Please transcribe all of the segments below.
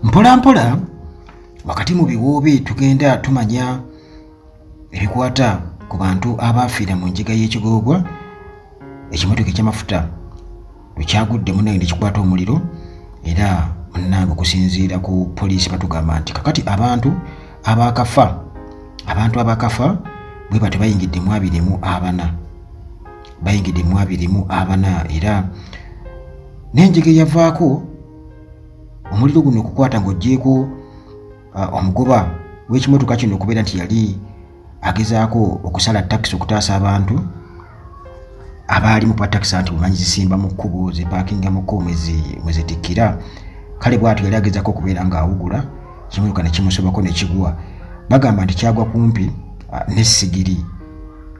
Mpola mpola wakati mu biwoobe tugenda tumanya ebikwata ku bantu abaafiira mu njiga y'ekigoogwa, ekimotoka eky'amafuta lwe kyagudde munnange ne kikwata omuliro. Era munnange, okusinziira ku poliisi, batugamba nti kakati abantu abaakafa bwe batyo bayingidde mu 24, bayingidde mu 24. Era n'enjega eyavaako omuliro guno okukwata, ng'oggyeeko omugoba w'ekimotoka kino okubeera nti yali agezaako okusala takisi okutaasa abantu abaali mu takisi, anti bumanyi zisimba mu kkubo, zipaakinga mu kkubo mwe zitikkira. Kale bw'atyo yali agezaako okubeera ng'awugula, ekimotoka ne kimusobako ne kigwa. Bagamba nti kyagwa kumpi n'essigiri,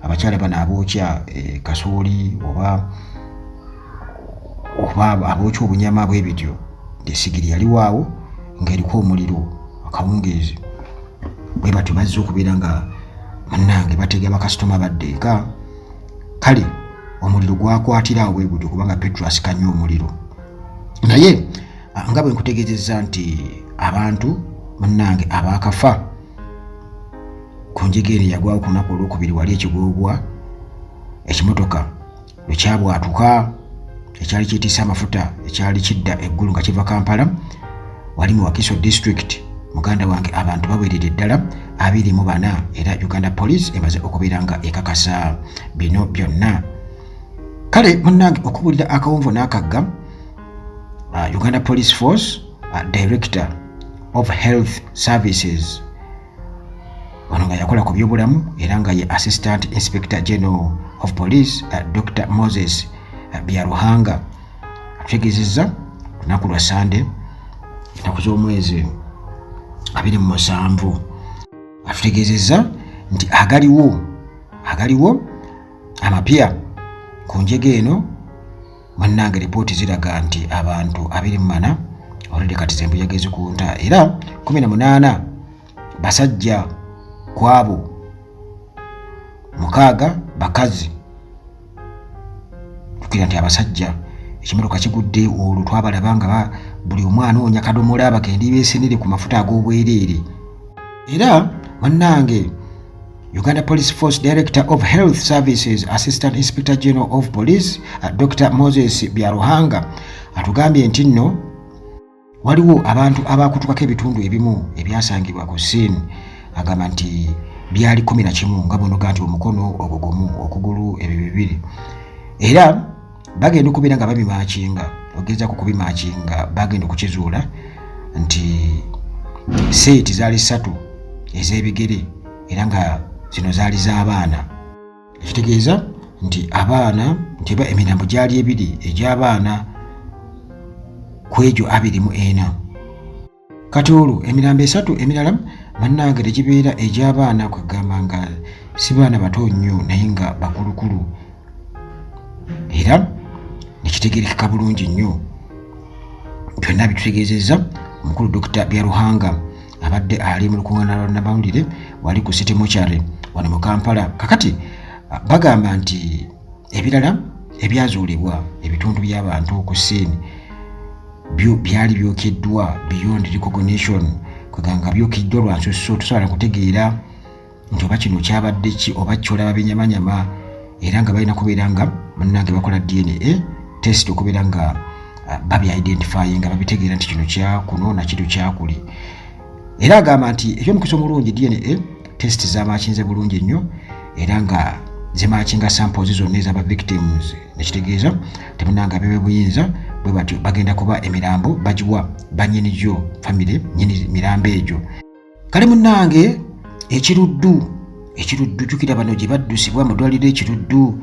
abakyala bano abookya kasooli oba abookya obunyama bwe bityo. Essigiri yaliwaawo ng'eriko omuliro akawungeezi. Bwe batyo bazze okubeera nga munnange batega bakasitoma badde eka, kale omuliro gwakwatira awo bwe gutyo, kubanga petrol asika nnyo omuliro. Naye nga bwe nkutegeezezza nti abantu munnange abaakafa ku njega eno yagwawo ku lunaku olwokubiri wali ekigoogwa, ekimotoka lwe kyabwatuka ekyali kyetiisa amafuta, ekyali kidda eggulu nga kiva Kampala, wali mu Wakiso District, muganda wange, abantu bawerere ddala 24. Era Uganda Police emaze okubeera nga ekakasa bino byonna. Kale munnange, okubulira akawonvu n'akagga, Uganda Police Force Director of Health Services, ono nga yakola ku byobulamu era nga ye Assistant Inspector General of Police, Dr Moses Byaruhanga, atutegeezezza lunaku lwa Sande, ennaku z'omwezi 27, atutegeezezza nti agaliwo amapya ku njega eno, munnange, ripooti ziraga nti abantu 24 already kati zembuyaga ezikunta, era 18 basajja, ku abo 6 bakazi. Tukira nti abasajja ekimotoka kigudde, olwo twabalaba nga buli omu anoonya kadomola bagende beesenere ku mafuta ag'obwereere. Era munnange, Uganda Police Force Director of Health Services, Assistant Inspector General of Police, Dr Moses Byaruhanga, atugambye nti nno waliwo abantu abakutukako ebitundu ebimu ebyasangibwa ku scene. Agamba nti byali 11, nga bonoga nti omukono ogwo gumu, okugulu, ebyo bibiri, era bagenda okubeera nga babimakinga. Ogezaako kubimakinga, bagenda okukizuula nti set zaali ssatu ez'ebigere, era nga zino zaali z'abaana, ekitegeeza nti abaana nti eba emirambo gyali ebiri egy'abaana ku egyo 24. Kati olwo emirambo esatu emirala, bannange, tegibeera egy'abaana, kwegamba nga si baana bato nnyo naye nga bakulukulu, era nekitegerekeka bulungi nnyo. Byonna bitutegeezezza omukulu Dr Byaruhanga, abadde ali mu lukuŋŋaana lwa nnamawulire wali ku City Mortuary wano mu Kampala. Kakati bagamba nti ebirala ebyazuulibwa, ebitundu by'abantu ku scene, byo byali byokeddwa beyond recognition, kwegamba nga byokeddwa lwa nsusso, tosobola kutegeera nti oba kino kyabadde ki oba kyolaba binyamanyama, era nga balina kubeera nga munnange bakola DNA test okubeera nga babyidentifying, nga babitegeera nti kino kyakuno nakino kyakuli. Era agamba nti ekyomukisa omulungi, DNA test zamakinze bulungi nnyo, era nga zimakinga samples zonna ezaba victims, nekitegeeza temunanga bebebuyinza bwe batyo bagenda kuba emirambo bagiwa banyini gyo, famire nyini mirambo egyo. Kale munnange, ekiruddu jjukira bano gye baddusibwa mu ddwaliro ekiruddu.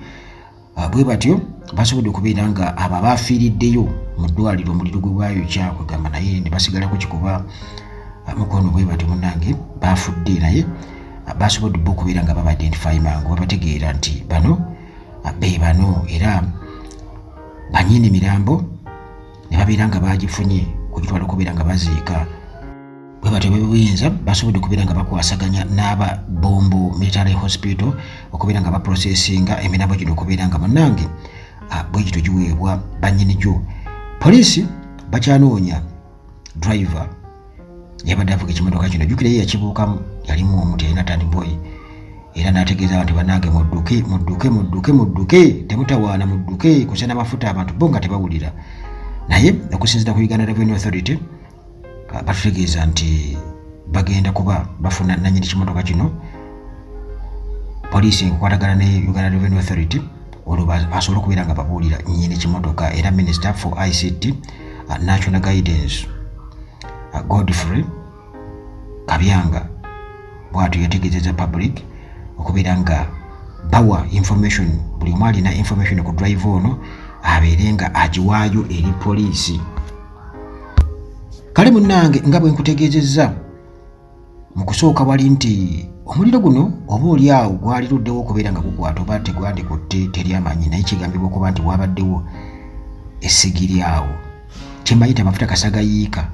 Bwe batyo basobodde okubeera nga abo abafiiriddeyo mu ddwaliro omuliro gwe gwayokya, kwegamba naye ne basigalako kikuba mukono. Bwe batyo munnange bafudde, naye basobodde bo okubeera nga baba identify mangu, babategeera nti bano be bano, era banyini mirambo ne babeera nga bagifunye kugitwala okubeera nga baziika. Bwe batyo bebuyinza basobodde okubeera nga bakwasaganya n'aba Bombo Military Hospital okubeera nga baprocessinga emirambo gino okubeera nga munnange bwe gityo giweebwa bannyini gyo. Poliisi bakyanoonya driver. Yabadde avuga ekimotoka kino, jjukira ye yakibuukamu, yalimu omu, teyalina taniboyi, era n'ategeeza abantu, banange mudduke, mudduke, mudduke, mudduke, temutawaana, mudduke kusena mafuta. Abantu bo nga tebawulira. Naye okusinziira ku Uganda Revenue Authority, batutegeeza nti bagenda kuba bafuna nanyini kimotoka kino, poliisi enkukwatagana ne Uganda Revenue Authority, olwo basobole okubeera nga babuulira nyini kimotoka. Era Minister for ICT, National Guidance, Godfrey Kabyanga bwatyo yategeezeza public okubeera nga bawa information, buli omu alina information ku driver ono abeere nga agiwaayo eri poliisi. Kale munnange, nga bwe nkutegeezezza mu kusooka wali nti omuliro guno oba oli awo gwali luddewo okubeera nga gukwata oba tegwandikutte, teri amanyi, naye kigambibwa okuba nti wabaddewo essigiri awo, kyemayita amafuta kasagayiika,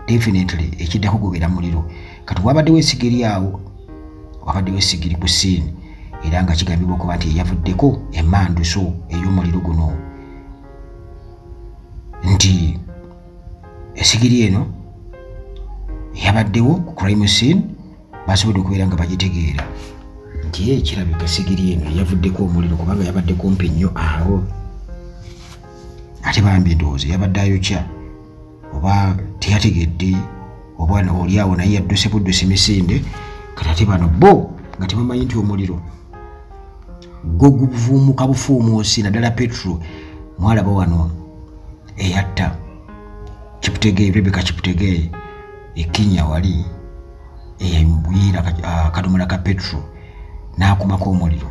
definitely ekiddako gubeera muliro. Kati wabaddewo essigiri awo, wabaddewo essigiri ku scene, era nga kigambibwa okuba nti eyavuddeko emanduso ey'omuliro guno, nti esigiri eno yabaddewo ku crime scene, basobodde okubeera nga bagitegeera nti ye kirabika esigiri eno yavuddeko omuliro, kubanga yabadde kumpi nnyo awo. Ate bambi ndowooza yabadde ayokya oba teyategedde, oba oli awo naye yadduse buddusi misinde. Kati ate bano bo nga tebamanyi nti omuliro gwo guvuumuka bufuumuusi, naddala petro. Mwalaba wano eyatta Kiptegei, Rebeka Kiptegei ekinya wali eyayiira akadomola ka petro n'akumako omuliro.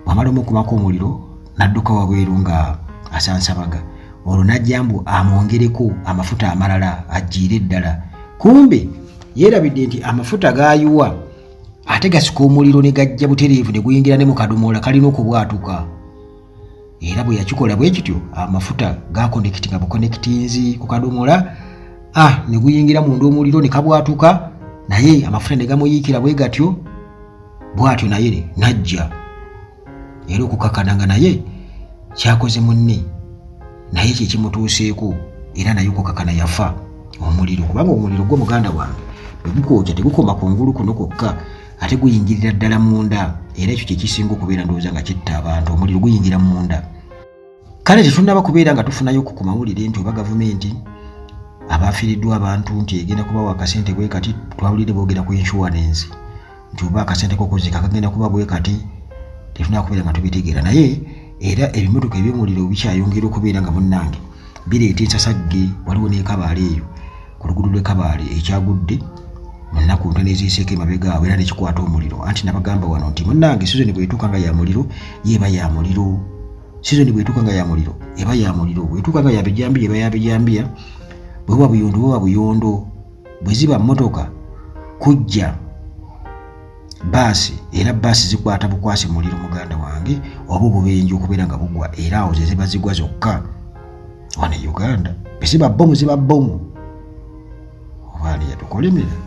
Bwamala omukumako omuliro n'adduka wabweru nga asansabaga, olwo n'ajja mbu amwongereko amafuta amalala ajjiire eddala. Kumbe yeerabidde nti amafuta gaayiwa ate gasika omuliro ne gajja butereevu ne guyingira ne mu kadomola kalina okubwatuka. Era bwe yakikola bwe kityo, amafuta gakonekitinga bukonekitinzi ku kadomola, ne guyingira munda omuliro ne kabwatuka, naye amafuta ne gamuyiikira bwe gatyo bw'atyo, naye najja era okukakana nga naye kyakoze munne naye kyekimutuuseeko, era naye okukakana yafa omuliro. Kubanga omuliro gwo, muganda wange, bwe gukwokya tegukoma ku ngulu kuno kwokka, ate guyingirira ddala munda, era ekyo kyekisinga okubeera ndowooza nga kitta abantu, omuliro guyingira munda. Kale tetunnaba kubeera nga tufunayo ku mawulire nti oba gavumenti abafiiriddwa abantu nti egenda kubawa akasente bwe kati. Twawulire boogera ku insurance nti oba akasente k'okuziika kagenda kuba bwe kati, tetunaba kubeera nga tubitegeera. Naye era ebimotoka eby'omuliro bikyayongera okubeera nga munnange bireeta ensasagge. Waliwo n'ekabaale eyo ku luguudo lw'e Kabaale ekyagudde mu nnaku ntono eziyiseeko emabega awo, era nekikwata omuliro. Anti nabagamba wano nti munnange, sizoni bw'etuuka nga ya muliro, ye eba ya muliro. Sizoni bw'etuuka nga ya muliro, eba ya muliro. Bw'etuuka nga ya bijambiya, eba ya bijambiya. Bwe buba buyondo, buba buyondo. Bwe ziba mmotoka kujja baasi, era baasi zikwata bukwasi muliro, muganda wange, oba obubenje okubeera nga bugwa, era awo ze ziba zigwa zokka wano e Uganda. Bwe ziba bbomu, ziba bbomu. Oba ani yatukolimira?